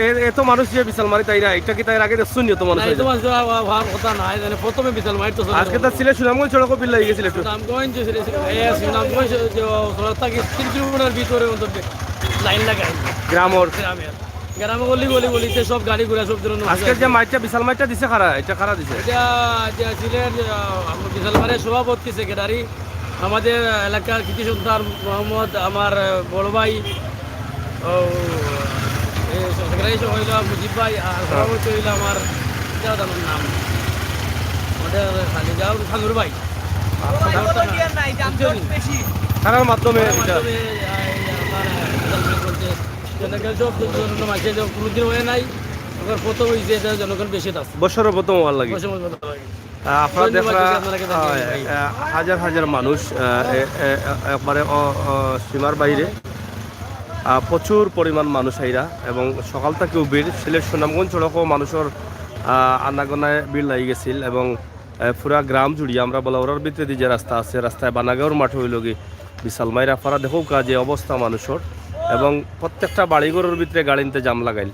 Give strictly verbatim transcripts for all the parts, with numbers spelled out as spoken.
এ-, এত মানুষ যে বিশালমারি তাইরা, এটা কি তাইর আগে দেখছইন নি এত মানুষ না, এই হইছে? তো মানুষ আর হওয়ার কথা নাই, মানে, প্রথমে বিশালমারি তো চলে আজকে তো গেল। সিলেট সুনামগঞ্জ সড়কও ভিড় লাগি গেছিল একটু। সুনামগঞ্জ, এ, সুনামগঞ্জ যে সড়ক থাকি তিন কিলোমিটার ভিতরে অন্তত লাইন লাগাই। গ্রামর। গ্রামের। গ্রামে গলি গলি গলিতে সব গাড়ি ঘোড়া সব ধরনের আজকে যে মাইরটা, বিশাল মাইরটা দিছে কারা, এটা কারা দিছে? এটা যে সিলেট, আহ, বিশালমারির সভাপতি, সেক্রেটারি, আমাদের এলাকার কৃতি সন্তান মোহাম্মদ, আমার, আহ, বড় ভাই, ও, এ, সেক্রেটারি হইল মুজিব ভাই, আর হ্যাঁ। সভাপতি হইল আমার, কি জানো তার নাম? আমাদের খালিদাউর খানুর ভাই। তারার মাধ্যমে তারার এটা। মাধ্যমে, আহ, এই আমার, আহ, বিশালমারি চলছে। জনগণ সব ধরনের মাঝে যে কোনোদিন হয়ে নাই, এবার প্রথম হইছে, এটা জনগণ বেশি আছে। বছরও প্রথম হওয়ার লাগি। বছরও প্রথম হওয়ার লাগি। আহ, আপনারা ধন্যবাদ দেখরা, জানাই আপনারা, আহ, আহ, হাজার হাজার মানুষ, আহ, এ-, এ-, এ-, একবারে অ-, অ-, সীমার বাইরে। আহ, প্রচুর পরিমাণ মানুষ আইরা এবং সকাল থাকিউ ভিড়। সিলেট সুনামগঞ্জ সড়কও মানুষর, আহ, আনাগোনায় ভিড় লাগি গেছিল এবং, আহ, পুরা গ্রাম জুড়িয়া আমরা বলাউরার ভিতরেদি যে রাস্তা আছে, রাস্তায় বানাগাঁওর মাঠে অইলোগি বিশাল মাইরা ফারা দেখউক্কা যে অবস্থা মানুষর, এবং প্রত্যেকটা বাড়িঘরর ভিতরে গাড়ি নিতে জাম লাগাইল।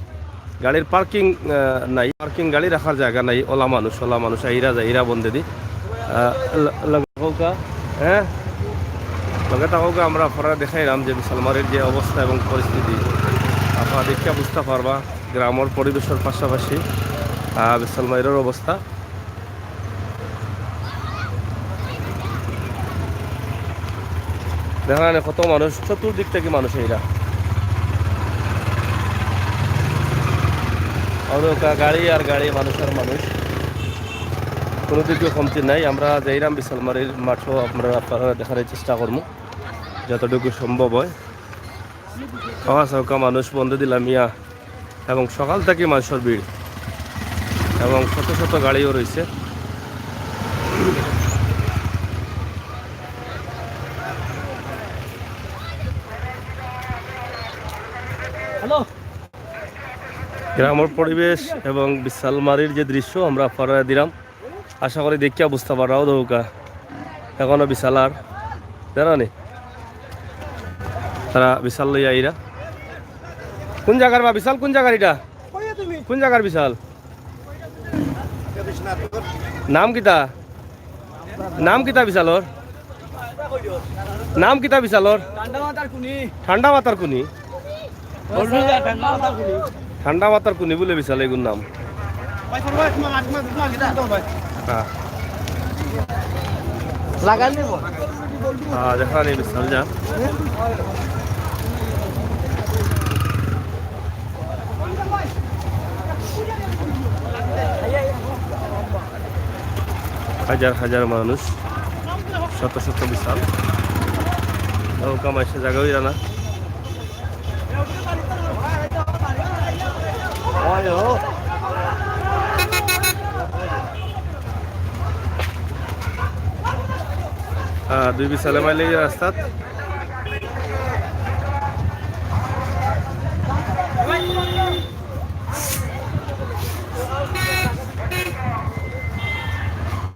গাড়ির পার্কিং, আহ, নাই, পার্কিং গাড়ি রাখার জাগা নাই। অলা মানুষ, অলা মানুষ আইরা যাইরা বন্দেদি। আহ, ল-, লগে থাকউক্কা, হ্যাঁ, লগে থাকউক্কা, আমরা ফারা দেখাইরাম যে বিশালমারির যে অবস্থা এবং পরিস্থিতি, আপনারা দেখিয়া বুঝতা পারবা গ্রামর পরিবেশর পাশাপাশি, আহ, বিশালমারির অবস্থা। দেখরা নি কত মানুষ, চতুর্দিক থাকি মানুষ আইরা। অনেক গাড়ি আর গাড়ি, মানুষ আর মানুষ, কোনো দিকে কমতি নাই। আমরা যাইরাম বিশালমারির মাঠও আপনারা, আপনারা দেখার চেষ্টা করমু যতটুকু সম্ভব হয়। অখান চাউক্কা মানুষ বন্দেদি লামিয়া এবং সকাল থাকি মানুষর ভিড় এবং শত শত গাড়িও রইছে। হ্যালো। গ্রামর পরিবেশ এবং বিশালমারির যে দৃশ্য আমরা আপনারারে দিলাম, আশা করি দেখিয়া বুঝতা পাররাও দেখউক্কা। এখনো বিশাল আর জানো নি? তারা বিশাল লইয়া আইরা। কোন জাগার বা বিশাল, কোন জাগার এটা? কোন জাগার বিশাল? নাম কিতা? নাম কিতা বিশালর? নাম কিতা বিশালর? ঠান্ডা মাথার কুনি। ঠান্ডা মাথার কুনি? ঠান্ডা মাথার কুনি। ঠান্ডা মাথার কুনি বুলে বিশাল এগুর নাম। হ্যাঁ। লাগাই নিব। হ্যাঁ, দেখা নেই বিশাল যা। হাজার হাজার মানুষ, শত শত বিশাল। নৌকা মাইসে জাগা অইরা না। আহ, দুই বিশালে মাইলে এই রাস্তাত।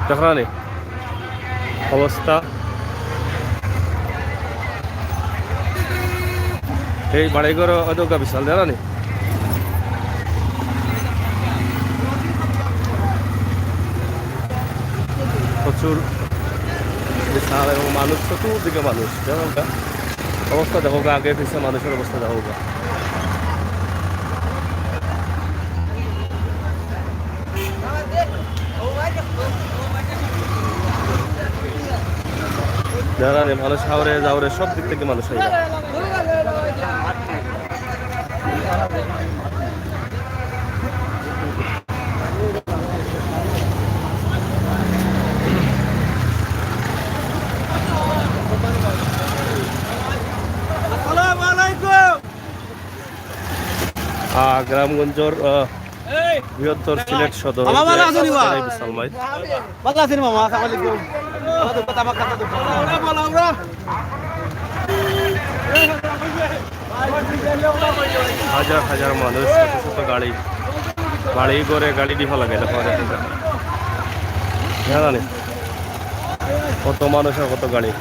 দেখরা নি অবস্থা। এই বাড়িঘর অতটা বিশাল, জানো নি? প্রচুর বিশাল এবং মানুষ, চতুর্দিকে মানুষ, জানো না? অবস্থা দেখো গা, আগে পিছে মানুষর অবস্থা দেখো গা। যারা রে মানুষ হাওরে যাওরে সব দিক থেকে মানুষ হয়ে যায়। আসসালামু আলাইকুম। আহ, গ্রামগঞ্জর, আহ, বৃহত্তর সিলেট সদর মামা, ভালো আছেন বা? বিশাল মাইল। ভালো আছেন মামা? আসসালামু আলাইকুম। হাজার হাজার মানুষ, শত শত গাড়ি, গাড়ি করে গাড়ি ডিফা লাগে, দেখো, দেখো, দেখো। জানো নি? কত মানুষ আর কত গাড়ি।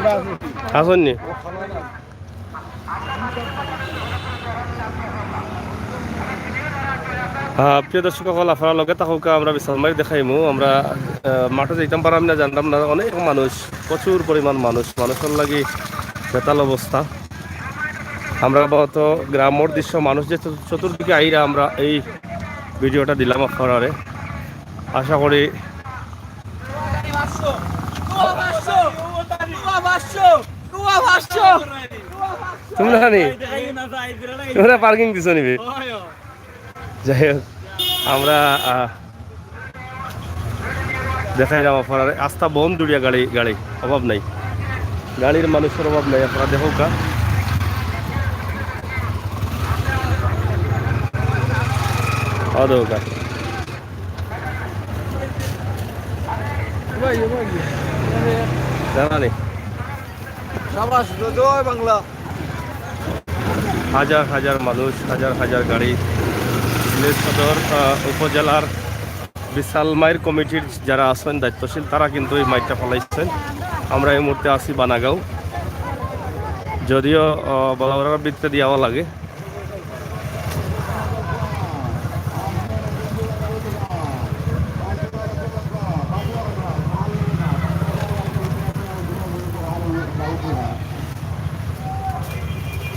আছইন নি? আহ, প্রিয় দর্শক সকল, আপনারা লগে থাকুকা, আমরা বিশালমারি দেখাইমু। আমরা, আহ, মাঠো যাইতাম পারাম না, জানতাম না, অনেক মানুষ, প্রচুর পরিমাণ মানুষ, মানুষর লাগি বেতাল অবস্থা। আমরা আপাতত গ্রামর দৃশ্য, মানুষ যে চতু-, চতুর্দিকে আইরা, আমরা এই ভিডিওটা দিলাম আপনারারে। আশা করি তোমরা নি? তোমরা পার্কিং দিছো নিবে? যাই হোক, আমরা, আহ, দেখাইলাম আপনারারে, আস্তা বন্ধ দুড়িয়া গাড়ি, গাড়ি অভাব নাই, গাড়ির মানুষর অভাব নাই। আপনারা দেখউকা, অ দেখউকা। জানা নেই। সাবাস, জয় বাংলা। হাজার হাজার মানুষ, হাজার হাজার গাড়ি। সিলেট সদর, আহ, উপজেলার বিশালমাইর কমিটির যারা আছেন দায়িত্বশীল, তারা কিন্তু এই মাইরটা ফালাইছেন। আমরা এই মুহূর্তে আছি বানাগাঁও, যদিও, আহ, বলাউরার ভিতরে দিয়াও লাগে।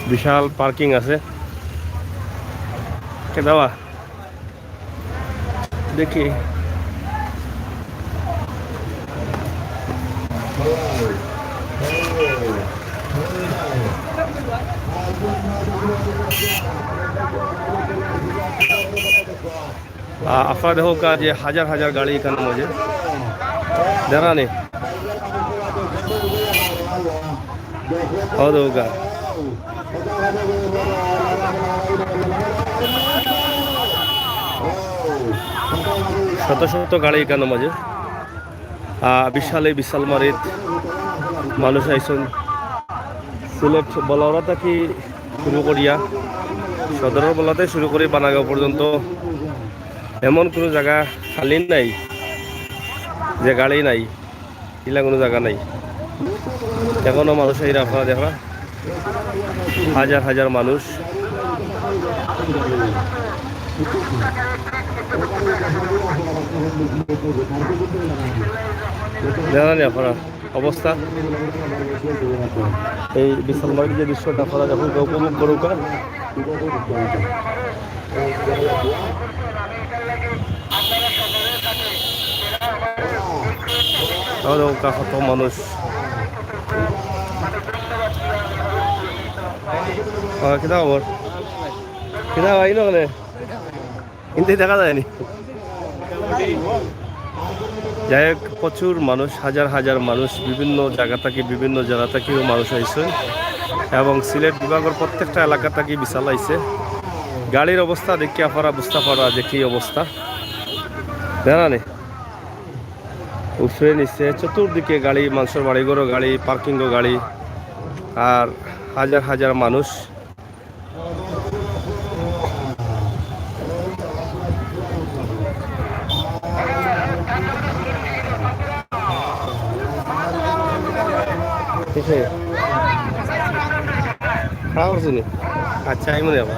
বিশাল পার্কিং আছে। কে দাবা? দেখি। আ-, আপনারা দেখউক্কা যে হাজার হাজার গাড়ি ইখানর মাঝে। দেখা নি? অউ দেখউক্কা। শত শত গাড়ি ইখানর মাঝে। আ, বিশাল এই বিশালমারিত মানুষ আইছইন। সিলেট বলাউরা থাকি শুরু করিয়া, সদরর বলাতে শুরু করি বানাগাঁও পর্যন্ত এমন কুনু জাগা খালি নাই যে গাড়ি নাই, ইলা কুনু জাগা নাই। এখনো মানুষ আইরা, আপনারা দেখরা, হাজার হাজার মানুষ। দেখরা নি আপনারা অবস্থা, এই বিশালমারির যে দৃশ্যটা আপনারা দেখউক্কা, উপভোগ করউক্কা। অউ দেখউক্কা কত মানুষ। আ, কিতা খবর? কিতা ভাই, না কেনে? কিন্তু দেখা যায়নি। যাই হোক, প্রচুর মানুষ, হাজার হাজার মানুষ, বিভিন্ন জাগা থাকি, বিভিন্ন জেলা থাকিও মানুষ আইছইন এবং সিলেট বিভাগর প্রত্যেকটা এলাকা থাকি বিশাল আইছে। গাড়ির অবস্থা দেখি আপনারা বুঝতা পাররা যে কি অবস্থা। দেখরা নি? উপরে নিচে চতুর্দিকে গাড়ি, মানষর বাড়িঘরও গাড়ি, পার্কিংও গাড়ি, আর হাজার হাজার মানুষ। কিসে? খাওয়া করছো নি? আচ্ছা, এই মনে হয়।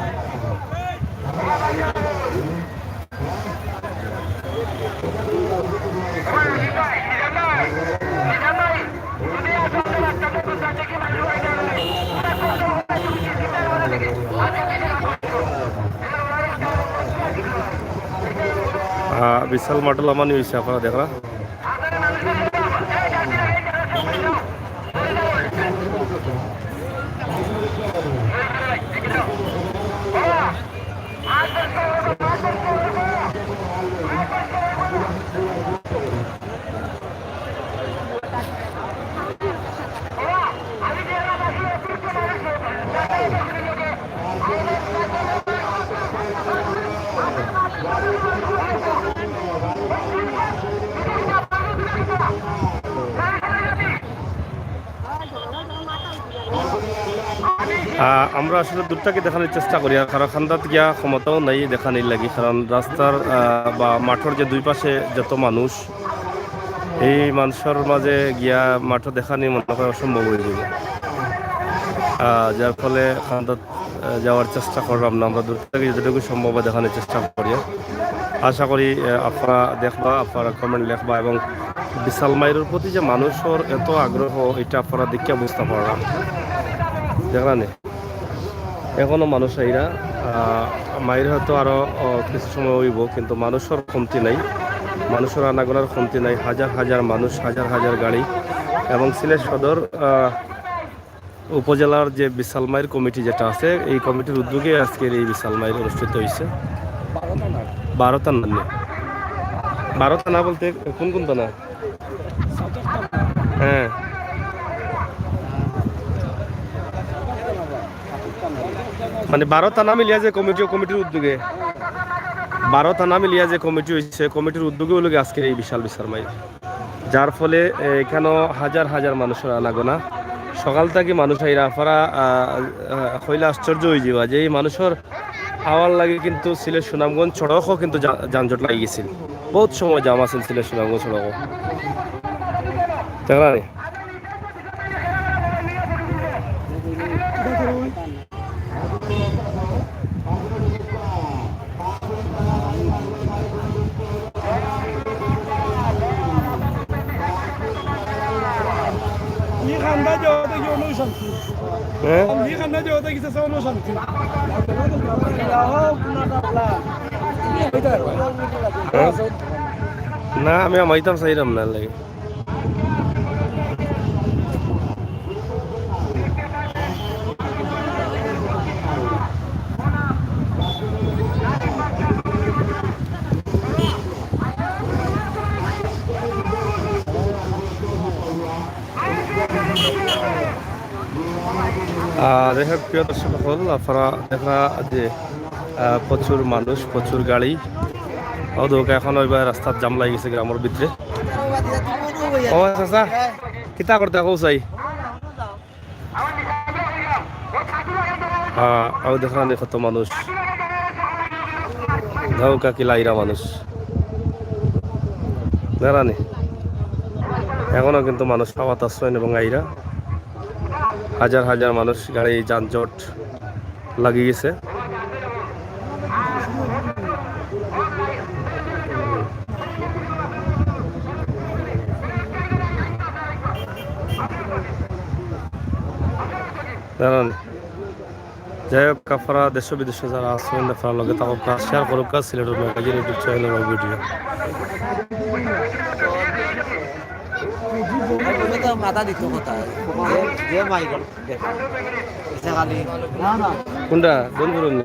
আহ, বিশাল মাঠো লামানি অইছে, আপনারা দেখরা। আহ, আমরা আসলে দূর থাকি দেখানির চেষ্টা করি, আর কারণ কান্দাত গিয়া ক্ষমতাও নাই দেখানির লাগি, কারণ রাস্তার, আহ, বা মাঠর যে দুই পাশে যত মানুষ, এই মানষর মাঝে গিয়া মাঠো দেখানি মনে হয় অসম্ভব অইযিবো। আহ, যার ফলে কান্দাত, আহ, যাওয়ার চেষ্টা করলাম না। আমরা দূর থাকি যতটুকু সম্ভব হয় দেখানির চেষ্টা করি। আশা করি, আহ, আপনারা দেখবা, আপনারা comment লেখবা এবং বিশাল মাইরর প্রতি যে মানষর এত আগ্রহ, ইটা আপনারা দেখিয়া বুঝতা পারবা। দেখলানি? এখনো মানুষ আইরা, আহ, মাইর হয়তো আরো, ও, কিছু সময় অইবো, কিন্তু মানষর কমতি নাই, মানষর আনাগোনার কমতি নাই। হাজার হাজার মানুষ, হাজার হাজার গাড়ি। এবং সিলেট সদর, আহ, উপজেলার যে বিশাল মাইর কমিটি যেটা আছে, এই কমিটির উদ্যোগে আজকের এই বিশাল মাইর অনুষ্ঠিত অইছে। বারো থানা। বারো থানা বলতে কোন কোন থানা? হ্যাঁ। মানে বারো থানা মিলিয়া যে কমিটি, ও কমিটির উদ্যোগে, বারো থানা মিলিয়া যে কমিটি অইছে, কমিটির উদ্যোগে অইলো গি আজকের এই বিশাল বিশাল মাইর। যার ফলে, এ, এখানো হাজার হাজার মানুষর আনাগোনা। সকাল থাকি মানুষ আইরা, আপনারা, আহ, আহ, কইলে আশ্চর্য অইযিবা যে এই মানুষর আওয়ার লাগি কিন্তু সিলেট সুনামগঞ্জ সড়কও কিন্তু যা-, যানজট লাগি গেছিল। বহুত সময় জাম আছিল সিলেট সুনামগঞ্জ সড়কও। দেখলানি? ই কান্দা যাওয়াতে কি অনুশান্তি? হ্যাঁ? ই কান্দা যাওয়াতে কিছু আছে অনুশান্তি। হ্যাঁ? না, আমি আমাইতাম চাইলাম না লাগে। আহ, যাই হোক, প্রিয় দর্শক সকল, আপনারা দেখরা যে, আহ, প্রচুর মানুষ, প্রচুর গাড়ি। ও দেখো, এখন ওইবার রাস্তাত জাম লাগি গেছে গ্রামের ভিতরে। ও চাচা, কিতা করতে কও চাই? হ্যাঁ, আমি দেখলাম কত মানুষ। দেখো কাকি লাইরা মানুষ। দেখলানি? এখনো কিন্তু মানুষ পাওয়াত আছইন এবং আইরা। হাজার হাজার মানুষ, গাড়ি যানজট লাগি গেছে। দাঁড়ান। যাই হোক, আপনারা দেশ বিদেশে যারা আছেন, আপনারা লগে থাকুক্কা, share করুক্কা, সিলেটের ম্যাগাজিন YouTube channel এবং video। মাথা দিত কথা, যে, যে মাইক। কোনটা? বন্ধুর নি?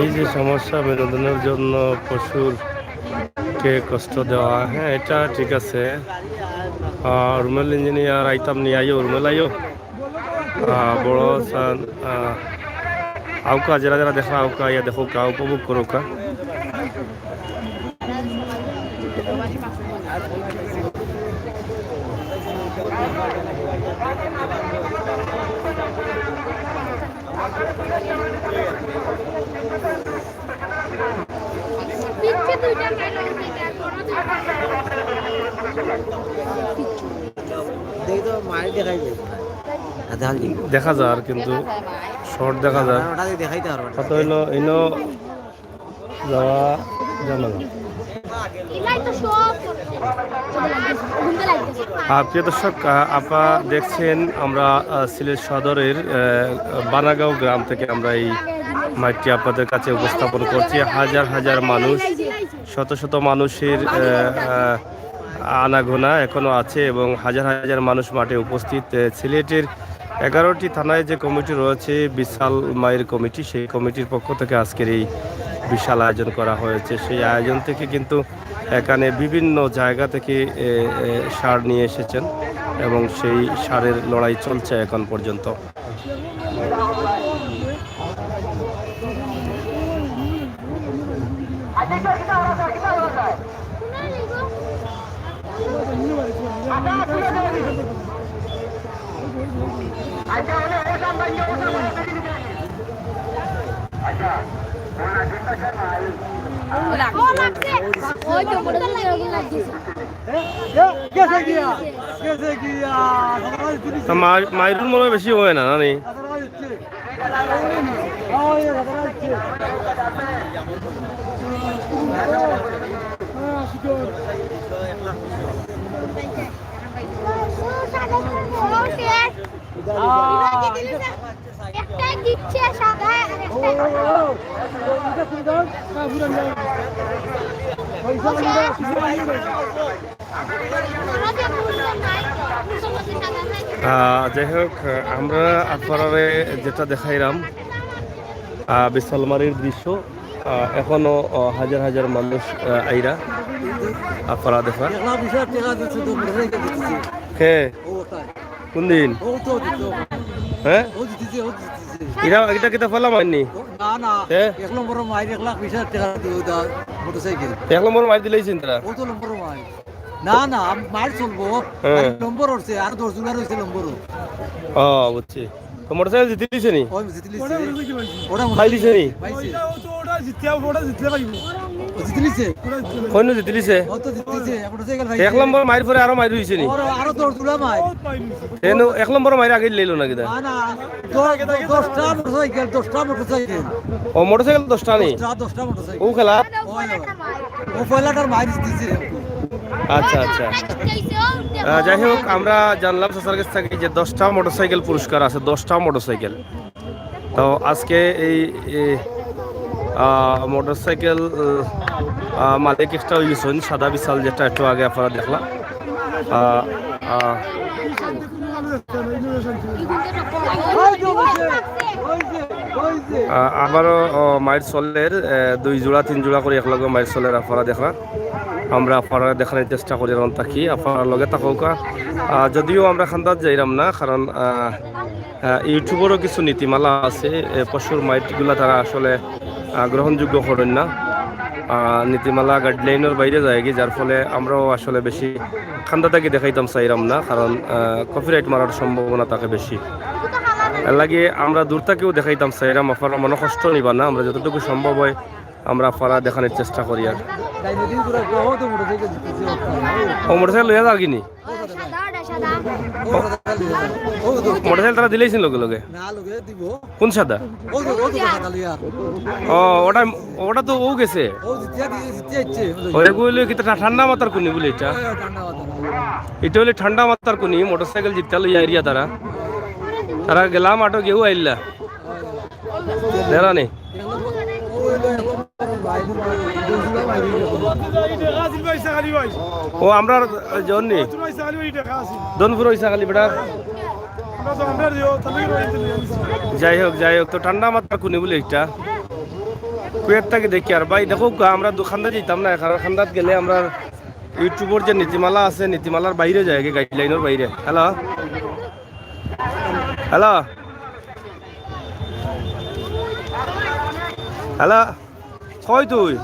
এই যে সমস্যা, বিনোদনের জন্য পশুরকে কষ্ট দেওয়া, হ্যাঁ, এটা ঠিক আছে। আহ, রুমেল ইঞ্জিনিয়ার আইতাম নি, আইও, রুমেল আইও। আহ, বড় সান, আহ, আউক্কা, যারা যারা দেখরা আউক্কা, ইয়া দেখউক্কা, উপভোগ করউক্কা। পিছে দুইটা মেডেল দিতে, আর বড় দেখি তো মায়ের দেখাই যায় না। আধার লিঙ্ক। দেখা যার কিন্তু শর্ট দেখা যার। ওটা দিয়ে দেখাইতে পারবো না। কত হইলো ইনো যাওয়া জানা না। এটাই তো সব করতে। ওগুনতে লাগতেছে। আহ, প্রিয় দর্শক, আহ, আপনারা দেখছেন আমরা আহ, সিলেট সদরের আহ, বানাগাঁও গ্রাম থেকে আমরা এই মাইকটি আপনাদের কাছে উপস্থাপন করছি। হাজার হাজার মানুষ, শত শত মানুষের আহ, আহ, আনাগোনা এখনো আছে এবং হাজার হাজার মানুষ মাঠে উপস্থিত। আহ, সিলেটের এগারোটি থানায় যে কমিটি রয়েছে, বিশাল মাইর কমিটি, সেই কমিটির পক্ষ থেকে আজকের এই বিশাল আয়োজন করা হয়েছে। সেই আয়োজন থেকে কিন্তু এখানে বিভিন্ন জায়গা থেকে এ, এ, সার নিয়ে এসেছেন এবং সেই সারের লড়াই চলছে এখন পর্যন্ত। ও লাগছে। ওই তো মনে হয় ওগুন লাগতেছে। গেছে গিয়া, গেছে গিয়া। তা মাই- মাইরুর মনে হয় বেশি হয় না, না নি? একটাই দিচ্ছে সাদা আর একটা আহ, যাই হোক, আমরা আপনারারে যেটা দেখাইলাম আহ, বিশালমারির দৃশ্য, আহ, এখনো আহ, হাজার হাজার মানুষ আহ, আইরা আপনারা দেখা। এক লাখ বিশ হাজার টাকা দিচ্ছে তো, মোটরসাইকেল দিচ্ছে। কে? ও তাই। কোন দিন? ও তো দিচ্ছে। হ্যাঁ? ও জিতেছে, ও জিতেছে। এটা এটা কিতা ফলা মাইনি? ও, না, না। এ? এক নম্বর মাইর এক লাখ বিশ হাজার টাকা দিও দা, মোটরসাইকেল। এক নম্বর মাইর দিলাইছেন তারা। ও তো নম্বর মাইর। না, না, আমি মাইর চলবো। হ্যাঁ। আমি নম্বর উঠছে, আর দশ জোড়া রয়েছে নম্বরও। ও, বুঝছি। তো মোটরসাইকেল জিতিলিছে নি? ও জিতিলিছে। ওটা পাইলিছে নি? পাইছে। ওটা জিততে হবে, ওটা জিততে পারিব। ও জিতিলিছে। ওটা জিততে পারিব। কোন জিতিলিছে? ও তো জিতিলিছে, মোটরসাইকেল এক নম্বর মাইর পরে আরো মাইর হইছে নি? আরো, আরো দশ জোড়া মাইর। এনে এক নম্বর মাইর আগে লইল না কিতা? না, না, দশ, দশটা মোটরসাইকেল, দশটা মোটরসাইকেল। ও মোটরসাইকেল দশটা নি? দশটা, দশটা মোটরসাইকেল। ও খেলা? ও পয়লাটার মাইর দিছে। আচ্ছা আচ্ছা। আহ, যাই হোক, আমরা জানলাম চাচার কাছ থেকে যে দশটা মোটরসাইকেল পুরস্কার আছে, দশটা মোটরসাইকেল। তো আজকে এই, এই, আহ, মোটরসাইকেল আহ, মালিক একটা হইছেন সাদা বিশাল, যেটা একটু আগে আপনারা দেখলাম। আহ, আহ, আহ, আবারও আহ, মাইর চলের আহ, দুই জোড়া তিন জোড়া করে একলগে মাইর চলের আপনারা দেখরা। আমরা আপনারা দেখানোর চেষ্টা করি এখন থাকি আপনারা লগে থাকউক্কা। আহ, যদিও আমরা খান্দাত যাইরাম না, কারণ আহ, আহ, ইউটিউবেরও কিছু নীতিমালা আছে। এ, পশুর মাইটগুলা তারা আসলে আহ, গ্রহণযোগ্য করেন না। আহ, নীতিমালা গাইডলাইনের বাইরে যায় কি, যার ফলে আমরাও আসলে বেশি খান্দা থাকি দেখাইতাম চাইরাম না, কারণ কপিরাইট মারার সম্ভাবনা থাকে বেশি। এর লাগি আমরা দূর থাকিও দেখাইতাম চাইরাম, আপনারা মনে কষ্ট নিবা না, আমরা যতটুকু সম্ভব হয় আমরা আপনারা দেখানোর চেষ্টা করি। আর ডাইনোদিন পুরো কত মোটরসাইকেল জিতেছে। ও মোটরসাইকেল লইয়া যাওয়া কিনি? সাদা, ওটা সাদা। ও তো মোটরসাইকেল তারা দিলাইছেন লগে লগে। না লগে দিব। কোন সাদা? ও তো, ও তো সাদা লইয়া। ও, ওটা, ওটা তো ও গেছে। ও জিতিয়া দিয়ে, জিতিয়া ইচ্ছে। ও এগুলো কিতা ঠা-, ঠান্ডা মাথার কুনি বলে এটা? ও, ঠান্ডা মাথা। এটা হলে ঠান্ডা মাথার কুনি, মোটরসাইকেল জিততে লইয়া এরিয়া তারা। তারা গেলাম আটো গেউ আইল্লা। নেরা নেই। ও আমরা জন নি। দনপুর ইসা খালি বেটা। যাই হোক, যাই হোক, তো ঠান্ডা মাথার কুনি বলে একটা কুয়েত থাকি দেখি। আর ভাই দেখো, আমরা দু-, খান্দাত যাইতাম না, কারণ খান্দাত গেলে আমরা ইউটিউবের যে নীতিমালা আছে, নীতিমালার বাইরে যায়, গাইডলাইনের বাইরে। হ্যালো, হ্যালো, হ্যালো, কই তুই?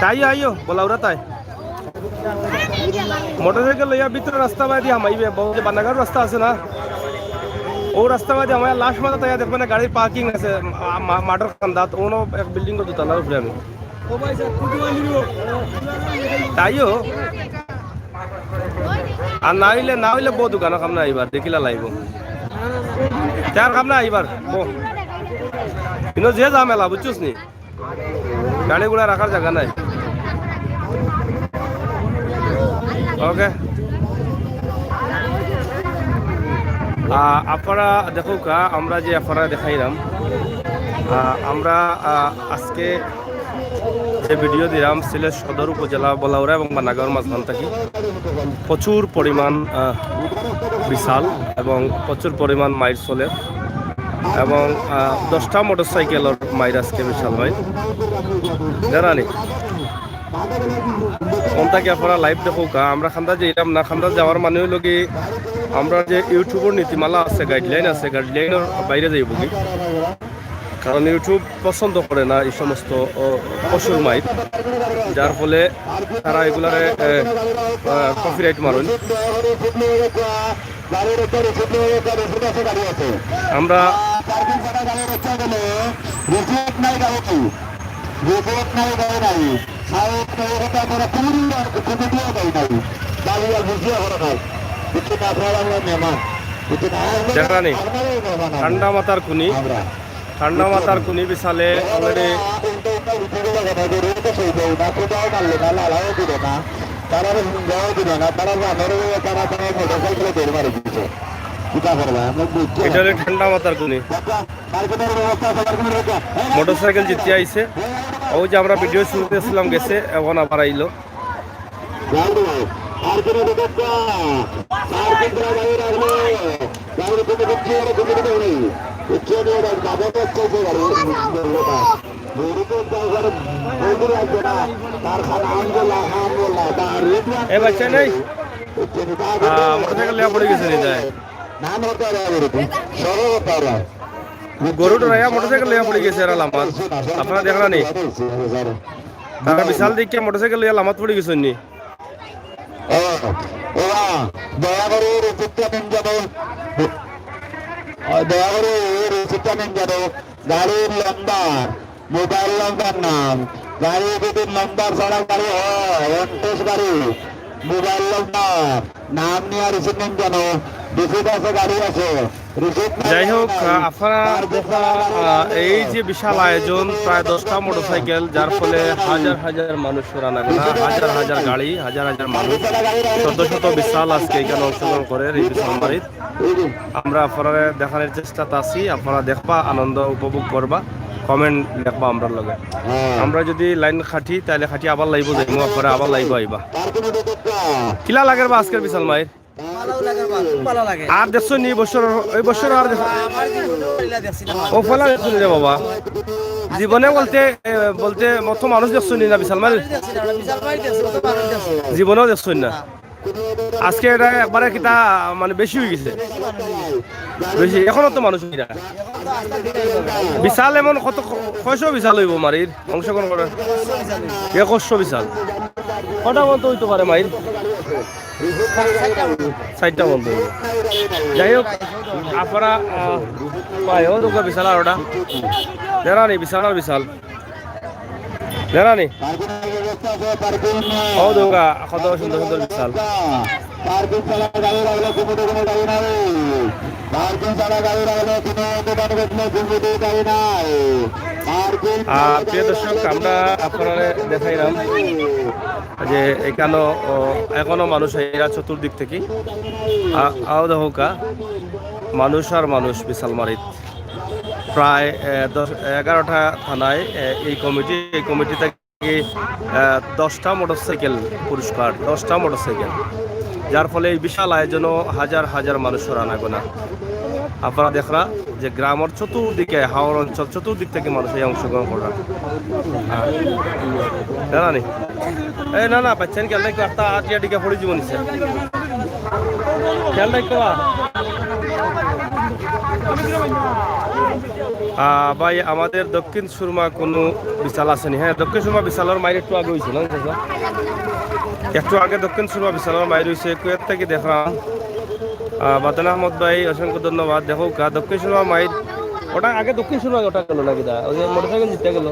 তাই আইও, বলাউরা তাই। মোটরসাইকেল লইয়া ভিতরে রাস্তা বাদি হামাইবে, বহু যে বানাগার রাস্তা আছে না, ও রাস্তা বাদি আমার লাশ মাথা তাই দেখবে না, গাড়ির পার্কিং আছে, মা-, মা-, মাঠের কান্দাত, অনো এক বিল্ডিং দুতলার উপরে আমি। তাইও। আর না অইলে, না অইলে বউ দোকানো কাম না আইবার, দেখিলা লাইবো। তার কাম না আইবার, বউ। কিন্তু যে ঝামেলা, বুঝছস নি? গাড়ি ঘোড়া রাখার জাগা নাই। ওকে। আহ, আপনারা দেখউক্কা, আমরা যে আপনারা দেখাইলাম, আহ, আমরা, আহ, আজকে যে ভিডিও দিলাম সিলেট সদর উপজেলা বলাউড়া এবং বান্নাগাঁওর মাঝখান থাকি, প্রচুর পরিমাণ, আহ, বিশাল এবং প্রচুর পরিমাণ মাইর চলের এবং, আহ, দশটা মোটরসাইকেলর মাইর আজকে বিশাল মাইর। জানানি? কোন থাকি আপনারা live দেখউক্কা, আমরা কান্দাত যাইতাম না, কান্দাত যাওয়ার মানে অইলো কি, আমরা যে YouTube-র নীতিমালা আছে, guideline আছে, guideline-র বাইরে যাইবো কি। কারণ YouTube পছন্দ করে না এই সমস্ত, ও, পশুর মাইর, যার ফলে তারা এগুলারে, এ, আহ, copyright মারইন। আমরা দেখরা নি? ঠান্ডা মাথার খুনি। ঠান্ডা মাথার খুনি বিশালে already। এটা অইলো ঠান্ডা মাথার খুনি। মোটরসাইকেল জিতিয়া আইছে। ওই যে আমরা ভিডিও শুরুতে ছিলাম, গেছে, এখন আবার আইলো। এ বাচ্চা নাই। আহ, মোটরসাইকেল লইয়া পড়ি গেছে নি যায়। গরু ডরাইয়া মোটরসাইকেল লইয়া পড়ি গেছে এরা লামাত। আপনারা দেখরা নি? তারা বিশাল দেখিয়া মোটরসাইকেল লইয়া লামাত পড়ি গেছইন নি? দয়া করে রসিদটা নিন যাবে। দয়া করে রসিদটা নিন যাবে। গাড়ির নম্বর, মোবাইল নম্বর নাম, গাড়ি যদি নম্বর ছাড়া গাড়ি হয়, এমটেক্স গাড়ি, মোবাইল নম্বর, নাম নিয়া রসিদ নিন যেন। রসিদ আছে, গাড়ি আছে। যাই হোক, আহ, আপনারা দেখরা, আহ, এই যে বিশাল আয়োজন, প্রায় দশটা মোটরসাইকেল, যার ফলে হাজার হাজার মানুষ রানা গোনা, হাজার হাজার গাড়ি, হাজার হাজার মানুষ, শত শত বিশাল আজকে এখানে অংশগ্রহণ করে এই বিশাল মারিত। আমরা আপনারারে দেখানির চেষ্টাত আছি, আপনারা দেখবা, আনন্দ উপভোগ করবা, comment লেখবা আমরার লগে। আমরা যদি লাইন কাটি, তাইলে কাটি আবার live-ও যাইমু, আপনারা আবার live-ও আইবা। কিলা লাগের বা আজকের বিশাল মাইর? ভালো লাগে বা, খুব ভালো লাগে। আর দেখছো নি বছর, এই বছর আর দেখছো? আমার জীবনে পয়লা দেখছি না। ও, পয়লা দেখছো নি রে বাবা? জীবনে বলতে, এ, বলতে মতো মানুষ দেখছো নি না বিশাল মাইর? দেখছি না, আমরা বিশাল মাইর দেখছি, অত মানুষ দেখছি। জীবনেও দেখছো নি না? না। আজকে এটা একবারে কিতা মানে বেশি অই গেছে। বেশি, এখনো তো মানুষ অইরা। বিশাল এমন কত, কয়শো বিশাল অইবো মারির অংশগ্রহণ করে? একশো বিশাল। কটা পর্যন্ত অইতো পারে মাইর? চাইরটা পর্যন্ত অইবো। যাই হোক, আপনারা, আহ, পায়, ও দেখো বিশাল আর ওটা। দেখরা নি, বিশাল আর বিশাল। দেখরা নি? ও দেখো, কত সুন্দর সুন্দর বিশাল। আহ, প্রিয় দর্শক, আমরা আপনারারে দেখাইলাম যে এখানো, ও, এখনো মানুষ আইরা চতুর্দিক থাকি। আ-, আও দেখউক্কা, মানুষ আর মানুষ বিশাল মারিত। প্রায়, এ, দশ, এগারোটা থানায়, এ, এই কমিটি, এই কমিটি থাকি, এ, দশটা মোটরসাইকেল পুরস্কার, দশটা মোটরসাইকেল, যার ফলে এই বিশাল আয়োজনও হাজার হাজার মানুষর আনাগোনা। আপনারা দেখরা যে গ্রামর চতুর্দিকে, হাওর অঞ্চল চতুর্দিক থাকি মানুষ এই অংশগ্রহণ কররা। হ্যাঁ। দেখরা নি? এ না, না, বাচ্চাইন খেয়াল রাখো, একটা আটিয়া টিকা পড়ি জীবন নিছে। খেয়াল রাখো বা। আহ, ভাই, আমাদের দক্ষিণ সুরমা কোনো বিশাল আছে নি? হ্যাঁ, দক্ষিণ সুরমা বিশালর মাইর একটু আগে অইছে না, চাচা? একটু আগে দক্ষিণ সুরমা বিশালর মাইর অইছে, কুয়েত থাকি দেখলাম। আহ, বাদল আহমদ ভাই, অসংখ্য ধন্যবাদ। দেখউক্কা, দক্ষিণ সুরমা মাইর ওটা আগে দক্ষিণ সুরমা ওটা গেল নাকি দা? ওই যে মোটরসাইকেল জিততে গেল।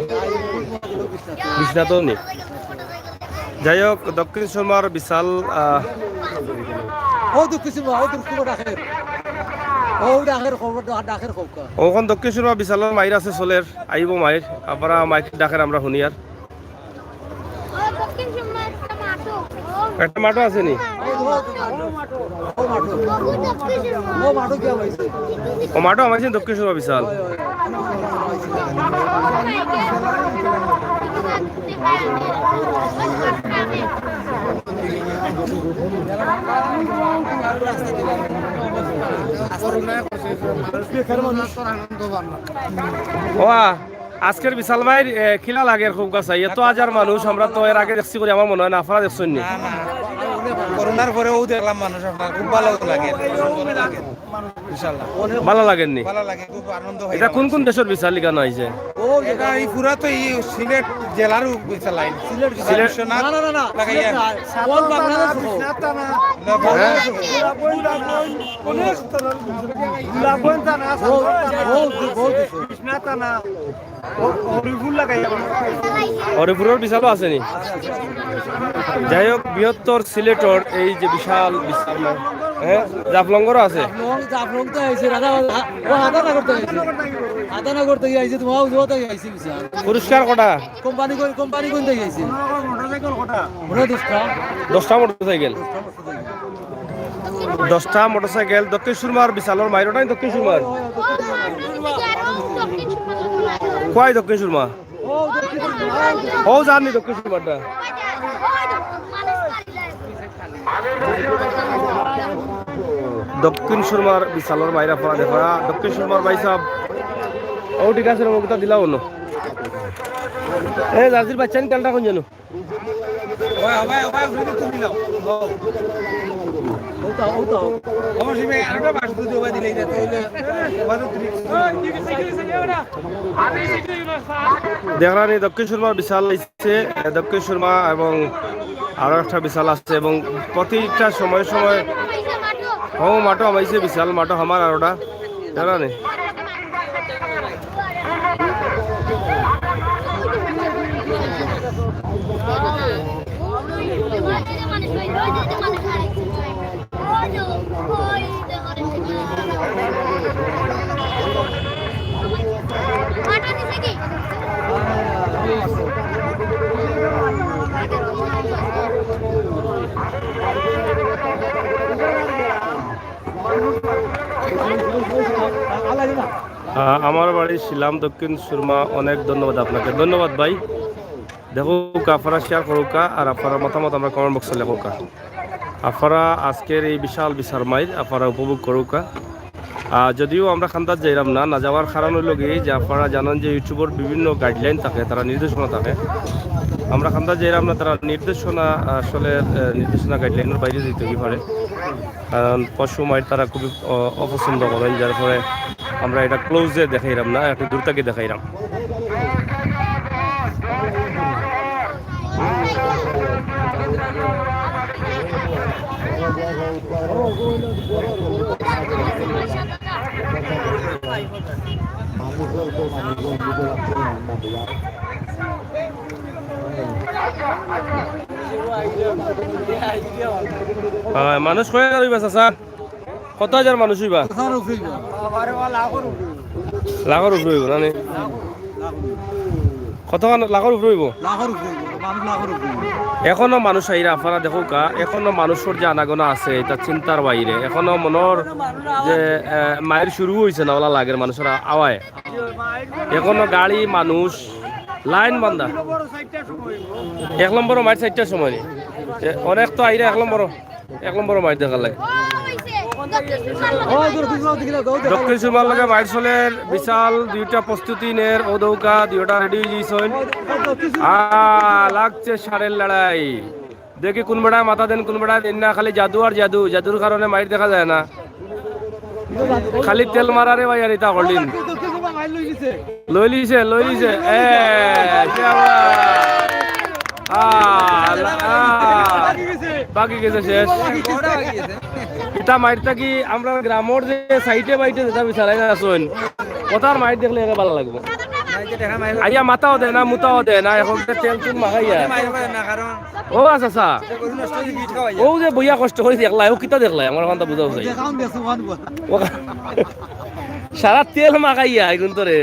বিশ্বনাথও নেই। যাই হোক, দক্ষিণ সুরমার বিশাল, আহ, ও দক্ষিণ সুরমা, ও দক্ষিণ সুরমা ডাকের। ও ডাকের খবর, ডা-, ডাকের খবর। ওখান দক্ষিণ সুরমা বিশালর মাইর আছে চলের, আইব মাইর। আপনারা মাইর ডাকের আমরা শুনি আর। একটা মাঠও আছে নি? ও মাঠও আমাইছে দক্ষিণ সুরমা বিশাল। ওয়া, আজকের বিশাল ভাইর, এ, কিলা লাগের খুব কাছে? এত হাজার মানুষ, আমরা তো এর আগে দেখছি করি, আমার মনে হয় না, আপনারা দেখছেন নি? না, না। করোনার পরেও দেখলাম মানুষ আপনার, খুব ভালো লাগে। ইনশাআল্লাহ। ভালো লাগেননি? ভালো লাগে, খুব আনন্দ হয় এটা আমার। কোন কোন দেশর বিশাল ইখানো আইছে? ও, এটা এই পুরা তো এই সিলেট জেলার বিশাল আইন। সিলেট সিলেট? বিশ্বনাথ না, না, না, না, লাগাইয়া। সিলেট না। কোন বাংলাদেশ? বিশ্বনাথ না। না, হ্যাঁ? বাংলাদেশ। গোলাপগঞ্জ থানা, গোলাপগঞ্জ থানা, ও, ও, ও, ও। বিশ্বনাথ থানা। ও, হরিপুর লাগাইয়া। হরিপুরর বিশালও আছে নি? যাই হোক, বৃহত্তর সিলেটর এই যে বিশাল বিশাল, হ্যাঁ, জাফলংগরও আছে। জাফলং, জাফলং তো আইছে, দাদা, ও হাতানা করতে আইছে। হাতানা করতে আইছে, তোমার উজুয়া তাই আইছে বিশাল। পুরস্কার কটা? কোম্পানি কই, কোম্পানি কোন তাই আইছে? মোটরসাইকেল কটা? ওরা দশটা। দশটা মোটরসাইকেল। দশটা মোটরসাইকেল, দক্ষিণ সুরমার বিশালর মাইর ওটাই দক্ষিণ সুরমার। কয় দক্ষিণ সুরমা? ও জানি দক্ষিণ সুরমাটা। দক্ষিণ সুরমার বিশালর মাইরা পড়া দেখা, দক্ষিণ সুরমার ভাই সাহেব। ও ঠিক আছে, রে, মুখটা দিলাও অন্য। এ, জার্সির বাচ্চা নি, তেলটা কোন জানো? ওই, ওই, ওই, ওই, তুমি নাও। ওটা, ওটা। অবশ্যই ভাই, আরেকটা বাস যদি ওভাবে দিলে এটা তো হইলে, ওভাবে তুমি দেখরানি দক্ষিণ সুরমার বিশাল আইছে, এ, দক্ষিণ সুরমা এবং আরো একটা বিশাল আছে এবং প্রতিটা সময় সময় ও মাঠও হামাইছে বিশাল, মাঠও হামার আরোটা। দেখরানি। আহ, আমার বাড়ি শিলাম, দক্ষিণ সুরমা। অনেক ধন্যবাদ আপনাকে। ধন্যবাদ ভাই। দেখউক্কা, আপনারা share করউক্কা, আর আপনারার মতামত আমরার comment box-ও লেখউক্কা। আপনারা আজকের এই বিশাল বিশাল মাইর আপনারা উপভোগ করউক্কা। আহ, যদিও আমরা কান্দাত যাইরাম না, না যাওয়ার কারণ অইলো কি যে আপনারা জানইন যে YouTube-র বিভিন্ন guideline থাকে, তারা নির্দেশনা থাকে। আমরা কান্দাত যাইরাম না, তারা নির্দেশনা আসলে, আহ, নির্দেশনা guideline-র বাইরে যাইতে কি পারে। কারণ পশু মাইর তারা খুবই, আহ, অপছন্দ করইন, যার ফলে আমরা এটা close-এ দেখাইরাম না, একটু দূর থাকি দেখাইরাম। অয়, মানুষ কয় আর অইবা, চাচা? কত হাজার মানুষ অইবা? লাখর উপরে অইবো, না নি? কত লাখর উপরে অইবো? লাখর উপরে অইবো, মানুষ লাখর উপরে অইবো। এখনো মানুষ আইরা, আপনারা দেখউক্কা, এখনো মানুষর যে আনাগোনা আছে, ইটা চিন্তার বাইরে। এখনো মনর যে, আহ, মাইর শুরু অইছে না, অলা লাগের মানুষর আওয়ায়। এখনো গাড়ি, মানুষ, লাইন বান্ধা। এক নম্বরও মাইর চাইরটার সময় নি। এ, অনেক তো আইরা এক নম্বরও। এক নম্বরও মাইর দেখার লাগি। দক্ষিণ সুরমার লগে মাইর চলের বিশাল দুইটা প্রস্তুতি নের, ও দৌকা দুইটা ready অইগেছইন। আ, লাগছে ষাঁড়ের লড়াই। দেখি কোন বেটায় মাথা দেইন, কোন বেটায় দেইন না, খালি জাদু আর জাদু, জাদুর কারণে মাইর দেখা যায় না। খালি তেল মারারে ভাই আর ইতা করলিন। লইলিছে, লইলিছে। এ, কি আবার? আ, আ, বাকি গেছে শেষ। ইতা মাইর থাকি আমরার গ্রামর যে সাইডে বাইটে যেতা বিচারাই না আছইন। কথার মাইর দেখলে একে ভালা লাগবো। আইয়া মাথাও দেয় না, মুতাও দেয় না, এখন তো তেল তুল মাখাইয়া। ও আচ্ছা, আচ্ছা। ও যে বইয়া কষ্ট করি দেখলাই, ও কিতা দেখলাই, আমার কথা বুঝাও চাই। ও সারা তেল মাখাইয়া এখন তোরে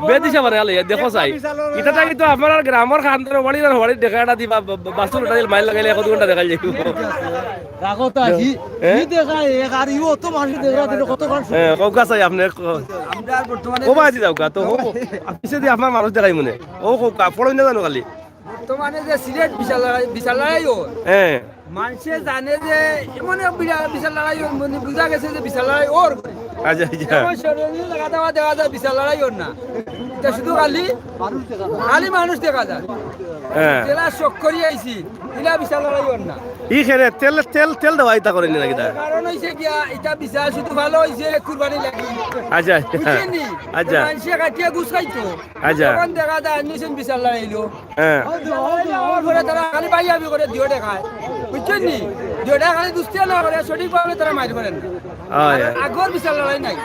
বেদিশা বানাইয়া লইয়া দেখো চাই। ইটা থাকি তো আপনার গ্রামর খান্তর বাড়ির আর বাড়ির দেখা এটা দিবা, বা-, বা-, বাসুর ওটা দিয়ে মাইর লাগাইলে এক দুই ঘন্টা দেখা যাইব। রাখো তা, হি, হি দেখা এক, আর ইও তো মানুষ দেখা দিলে কত কাম শুরু। হ্যাঁ, কউক্কা চাই আপনি। আমরা বর্তমানে ও বাজি যাউক্কা, তো ও, পিছে দিয়ে আপনার মানুষ দেখাই মনে। ও কউক্কা, পড়ই না জানো খালি। বর্তমানে যে সিলেট বিচার লড়াই, বিচার লড়াই ওর। হ্যাঁ। মানষে জানে যে এমন এক বিরা-, বিচার লড়াই ওর, মানে বুঝা গেছে যে বিচার লড়াই ওর। আচ্ছা, আচ্ছা। এমন সরজমিন দেখা দেওয়া, দেখা যায় বিচার লড়াই ওর না। এটা শুধু খালি, খালি মানুষ দেখা যায়। হ্যাঁ। জেলা শখ করি আইছি, ইলা বিচার লড়াই ওর না। ই খেলে তেল, তেল, তেল দেওয়া ইতা করে নি নাকি তা? কারণ হইছে গিয়া, এটা বিচার শুধু ভালো হইছে কুরবানি লাগি। আচ্ছা, আচ্ছা। বুঝছেন নি? আচ্ছা। মানষে কাটিয়া গুছাইতো। আচ্ছা। তখন দেখা যায়, আনছেন বিচার লড়াইলো। হ্যাঁ। ওর পরে তারা খালি ভাইয়াবি করে দিও দেখায়, বুঝছেন নি? দিও দেখা খালি দুস্তিয়া না করে, সঠিকভাবে তারা মাইর করেন না। হয়। আর আগর বিচার লড়াই নাই।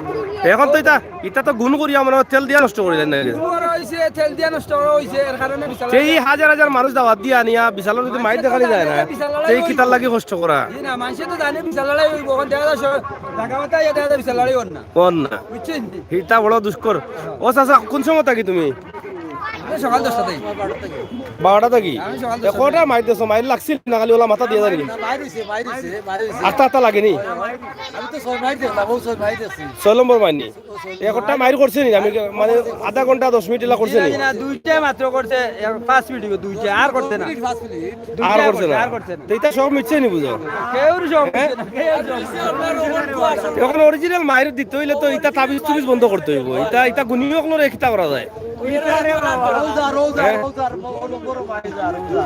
এখন তো ইতা, ইতা তো গুণ করিয়া মনে হয় তেল দিয়া নষ্ট করি দেন না। গুণ করা হইছে, তেল দিয়া নষ্ট করা হইছে, এর কারণে বিচার সেই লড়াই। হাজার হাজার মানুষ দাওয়াত দিয়া আনিয়া বিচার লড়াই যদি মাইর দেখানি যায় না, বিচার লড়াই সেই হইব। কিতার লাগি কষ্ট করা? জি না, মানষে তো জানে বিচার লড়াই হইব, এখন দেখা যায় সব ঢাকা মাথা ইয়া দেখা যায় বিচার লড়াই হন না। হন না। বুঝছেন নি? ইটা বড় দুষ্কর। ও চাচা, কোন সময় থাকি তুমি? এই সকাল দশটা থাকি। বারোটা থাকি? আমি সকাল এ, দশটা কটা থাকি। মাইর দিছো? মাইর লাগছিল না, খালি ওলা মাথা দিয়া যানি? না, মাইর হইছে, মাইর হইছে, মাইর হইছে। আস্তা আস্তা লাগেনি? আমি তো ছয় মাইর দেখলাম, ও ছয় মাইর দেখছি। ছয় নম্বর মাইর নি? একটা মাইর করছে নি? আমি মানে আধা ঘন্টা, দশ মিনিট এলা করছে নি? না, না, দুইটা মাত্র করছে, এক পাঁচ মিনিট হইব, দুইটা, আর করছে না। পাঁচ মিনিট। আর দুইটা করছে না? আর করছে না। তো ইটা সব মিটছে নি বুঝো? কেউর সব হ্যাঁ? মিটছে না, কেউর সব মিটছে না। এখন অরিজিনাল মাইর দিতে হইলে তো ইটা তাবিজ তুবিজ বন্ধ করতে হইব। ইটা, ইটা গুণী অকলরে কিতা করা যায়? রোজা, রোজা, হ্যাঁ? রোজা, রোজা, রোজা।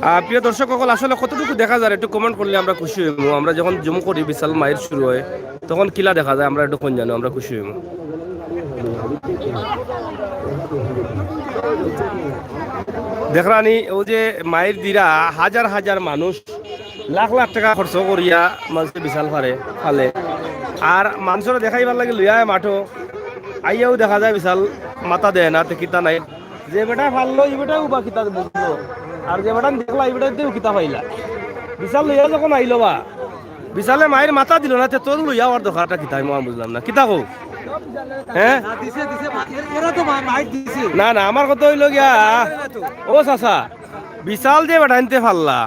আহ, প্রিয় দর্শক অকল, আসলে কতটুকু দেখা যায় একটু কমেন্ট করলে আমরা খুশি হইব। আমরা যখন জুম করি বিশাল মাইর শুরু হয়, তখন কিলা দেখা যায় আমরা একটু কোন জানো আমরা খুশি হইব। দেখরানি ও যে মাইর দিরা হাজার হাজার মানুষ লাখ লাখ টেকা খরচ করিয়া মানষে বিশাল ফারে ফালে। আর মানষরে দেখাইবার লাগি লইয়া আয় মাঠো, আইয়াও দেখা যায় বিশাল মাথা দেয় না, তে কিতা নাই। যে বেটা ফাললো, ই বেটাও বা কিতা বুঝলো। আর যে বেটা দেখলা, ই বেটাতেও কিতা পাইলা। বিশাল লইয়া যখন আইলো বা, বিশালে মাইর মাথা দিল না, তে তোর লইয়া আওয়ার দরকারটা কিতা, আমি বুঝলাম না। কিতা কও? হ্যাঁ? না, দিছে, দিছে, মা-, এর-, এরা তো মা-, মাইর দিছে। না, না, আমার কথা হইল গিয়া, ও চাচা, বিশাল যে বেটাইন্তে ফাললা,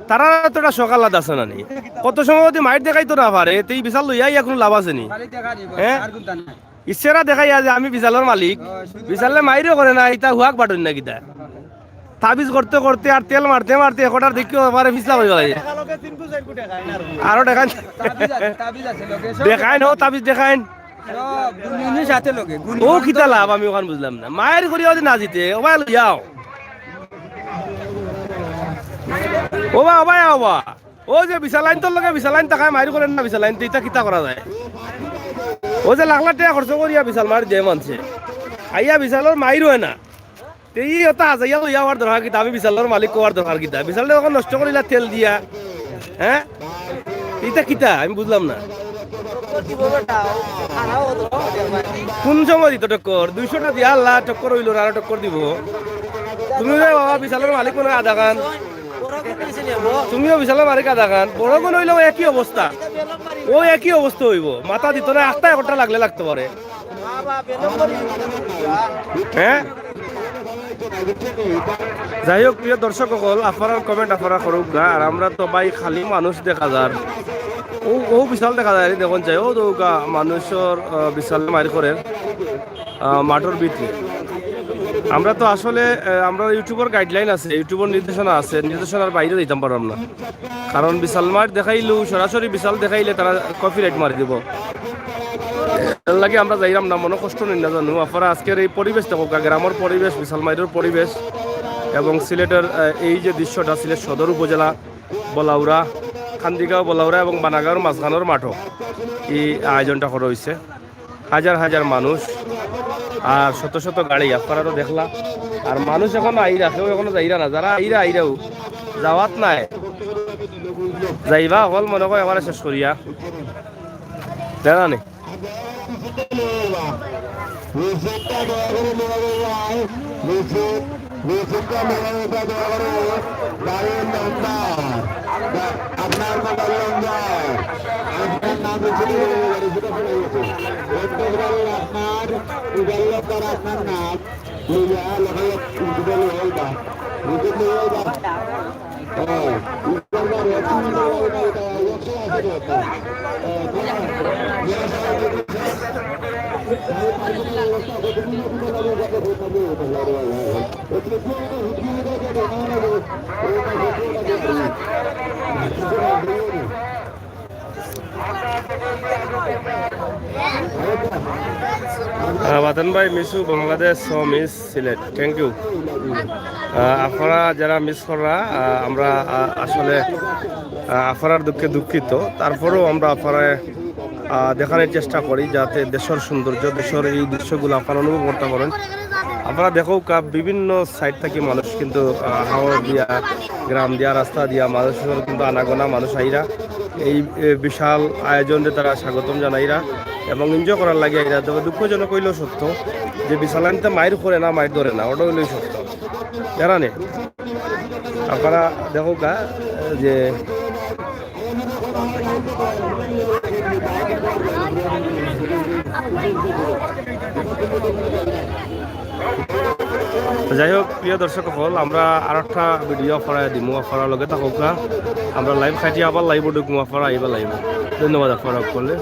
তারা তো একটা সকাল আলাদা আছে না নি? কত সময় যদি মাইর দেখাইতো না পারে, তে ই বিশাল লইয়া ইয়া কোনো লাভ আছে নি? খালি দেখা দিব, হ্যাঁ? আর কোনটা নাই। ইচ্ছেরা দেখাইয়া যে আমি বিশালর মালিক, বিশালে মাইরও করে না, ইটা হুয়াক বাটন না কিতা? তাবিজ করতে করতে আর তেল মারতে মারতে একটার দেখি পারে ফিসলা হয়ে গেল। আরো দেখাইন। তাবিজ আছে, তাবিজ আছে, লগে সব দেখাইন, ও তাবিজ দেখাইন। সব গুণগুণের সাথে লগে, গুণগুণ ও কিতা লাভ আমি ওখান বুঝলাম না। মায়ের করিয়া যদি না জিতে, ও ভাই লইয়াও। ও বা, ও ভাই, ও বা। ও যে বিশালাইন তোর লগে বিশালাইন তাকায় মাইর করেন না বিশালাইন, তো ইটা কিতা করা যায়? ও যে লাখ লাখ টেকা খরচ করিয়া বিশাল মাইর দে মানষে। আইয়া বিশালর মাইর হয় না। তে ই ওটা আজাইয়া লইয়া আওয়ার দরকার কিতা? আমি বিশালর মালিক হওয়ার দরকার কিতা? বিশালটা এখন নষ্ট করিলা তেল দিয়া। হ্যাঁ? ইটা কিতা? আমি বুঝলাম না। কোন সময় দিত টক্কর? দুইশোটা দিয়া আল্লাহ টক্কর হইল, আরো টক্কর দিব। তুমি রে বাবা, বিশালর মালিক মনে হয় আধা খান। তুমিও বিশালর মালিক আধা খান। বড় কোন হইলেও একই অবস্থা। ও একই অবস্থা হইব। মাথা দিত না, একটা একটা লাগলে লাগতে পারে। হ্যাঁ? যাই হোক, প্রিয় দর্শক অকল, আপনারার comment আপনারা করুক গা। আর আমরা তো ভাই খালি মানুষ দেখা যার। ও, ও বিশাল দেখা যায়, দেখুন যাই, ও তো গা মানুষর, আহ, বিশাল মাইর করে, আহ, মাঠর ভিতরে। আমরা তো আসলে, আহ, আমরা YouTubeর guideline আছে, YouTubeর নির্দেশনা আছে, নির্দেশনার বাইরে যাইতাম পারলাম না। কারণ বিশাল মাইর দেখাইলেও, সরাসরি বিশাল দেখাইলে তারা copyright মারি দিব। এর লাগি আমরা যাইরাম না, মনে কষ্ট নিন না জানো। আপনারা আজকের এই পরিবেশ দেখো, গ্রামের পরিবেশ, বিশাল মাইরের পরিবেশ এবং সিলেটের, আহ, এই যে দৃশ্যটা, সিলেট সদর উপজেলা বলাউড়া, খান্দিগাঁও বলাউড়া এবং বানাগাঁওর মাঝখানোর মাঠও এই আয়োজনটা করা হয়েছে। হাজার হাজার মানুষ আর শত শত গাড়ি, আপনারা তো দেখলা। আর মানুষ এখন আইরা, কেউ এখনো যাইরা না, যারা আইরা আইরাও যাওয়াত নাই, যাইবা হল মনে কয় এবারে শেষ করিয়া জানা নেই। রিসিপ্টটা দয়া করে নেওয়া যায়। রিসিপ্ট, রিসিপ্টটা নেওয়া যায় দয়া করে। গাড়ির নাম্বার, আপনার মোবাইল নাম্বার, আপনার নাম রিসিপ্টে নেওয়া যায়, রিসিপ্টে পড়ে গেছে। পঞ্চাশ গাড়ির আপনার মোবাইল নাম্বার, আপনার নাম, লইয়া লেখালেখি করে নেওয়া যায়। রিসিপ্ট নেওয়া যায়। আহ, বাতন ভাই, মিসু Bangladesh, so miss Sylhet. Thank you। আহ, আপনারা যারা মিস কররা, আহ, আমরা, আহ, আসলে, আহ, আপনারার দুঃখে দুঃখিত। তারপরেও আমরা আপনারা, আহ, দেখানোর চেষ্টা করি যাতে দেশের সৌন্দর্য, দেশের এই দৃশ্যগুলো আপনারা অনুভব করতে পারেন। আপনারা দেখউক্কা, বিভিন্ন সাইড থাকি মানুষ কিন্তু, আহ, হাওর দিয়া, গ্রাম দিয়া, রাস্তা দিয়া মানুষের কিন্তু আনাগোনা মানুষ আইরা। এই, এ, বিশাল আয়োজনে তারা স্বাগতম জানাইরা এবং এনজয় করার লাগি আইরা। তবে দুঃখজনক অইলেও সত্য যে বিশালান্তে মাইর করে না, মাইর ধরে না, ওটা অইলেও সত্য। জানা নে? আপনারা দেখউক্কা যে তো যাই হোক, প্রিয় দর্শক অকল, আমরা আরেকটা ভিডিও আপনারারে দিমু, আপনারা লগে থাকউক্কা। আমরা লাইভ কাটি আবার লাইভো ঢুকমু, আপনারা আইবা লাইভো। ধন্যবাদ আপনারা অকলরে।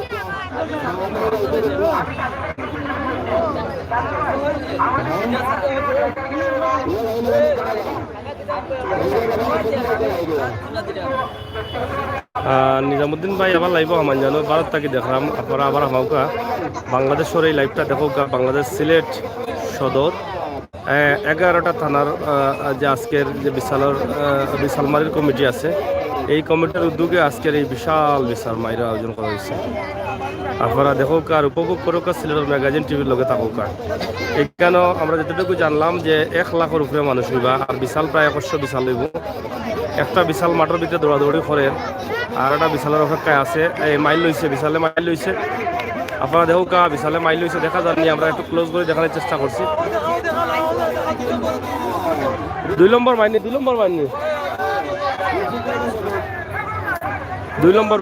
আহ, নিজামুদ্দিন ভাই আবার লাইভো হামান জানো, ভারত থাকি দেখরাম, আপনারা আবার হামাউক্কা। বাংলাদেশের এই লাইভটা দেখউক্কা, বাংলাদেশ সিলেট সদর, আহ, এগারোটা থানার, আহ, যে আজকের যে বিশালর, আহ, বিশালমারির কমিটি আছে, এই কমিটির উদ্যোগে আজকের এই বিশাল বিশাল মাইরর আয়োজন করা হয়েছে। আপনারা দেখউক্কা আর উপভোগ করউক্কা, সিলেটের ম্যাগাজিন টিভির লগে থাকউক্কা। এখানেও আমরা যতটুকু জানলাম যে এক লাখর উপরে মানুষ অইবা, আর বিশাল প্রায় একশো বিশাল অইবো। একটা বিশাল মাঠর ভিতরে দৌড়াদৌড়ি করের, আর একটা বিশালর অপেক্ষায় আছে। এই মাইর লইছে, বিশালে মাইর লইছে। আপনারা দেখউক্কা, বিশালে মাইর লইছে, দেখা যার নি, আমরা একটু ক্লোজ করি দেখানোর চেষ্টা করছি। দুই নম্বর মাইর নি, দুই নম্বর মাইর নি। দুই নম্বর,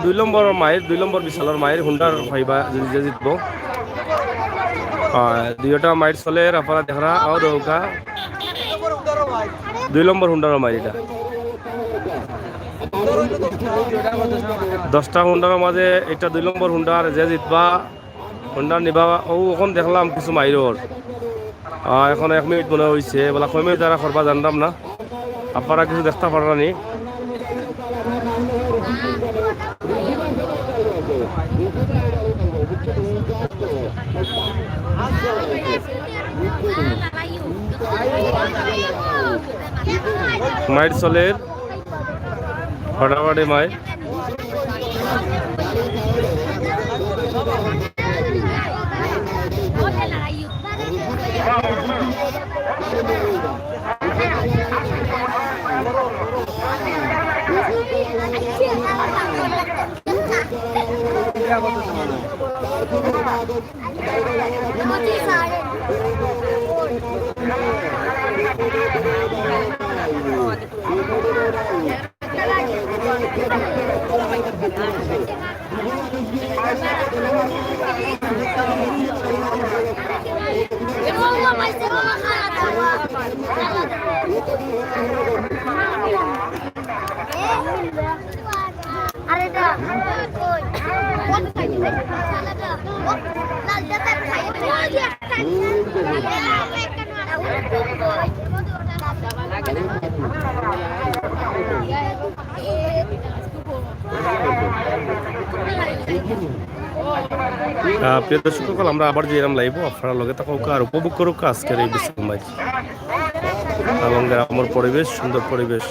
দুই নম্বর মাইর, দুই নম্বর বিশালর মাইর, হুন্ডার পাইবা যে, যে জিতবো। আহ, দুইটা মাইর চলের, আপনারা দেখরা, আও দেখউক্কা। দুই নম্বর হুন্ডার মাইর ইটা। দশটা হুন্ডার মাঝে এটা দুই নম্বর হুন্ডার, যে জিতবা, হুন্ডার নিবা। ও, অখন দেখলাম কিছু মাইরর। আহ, এখন এক মিনিট মনে হইছে, বলা কয় মিনিট তারা করবা জানলাম না। আপনারা কিছু দেখতা পাররা নি? মাইর চলের, ফাটাফাটি মাইর। আহ, প্রিয় দর্শক সকল, আমরা আবার যাইরাম লাইভো, আপনারা লগে থাকউক্কা আর উপভোগ করউক্কা আজকের এই বিশাল মাইর এবং গ্রামের পরিবেশ, সুন্দর পরিবেশ।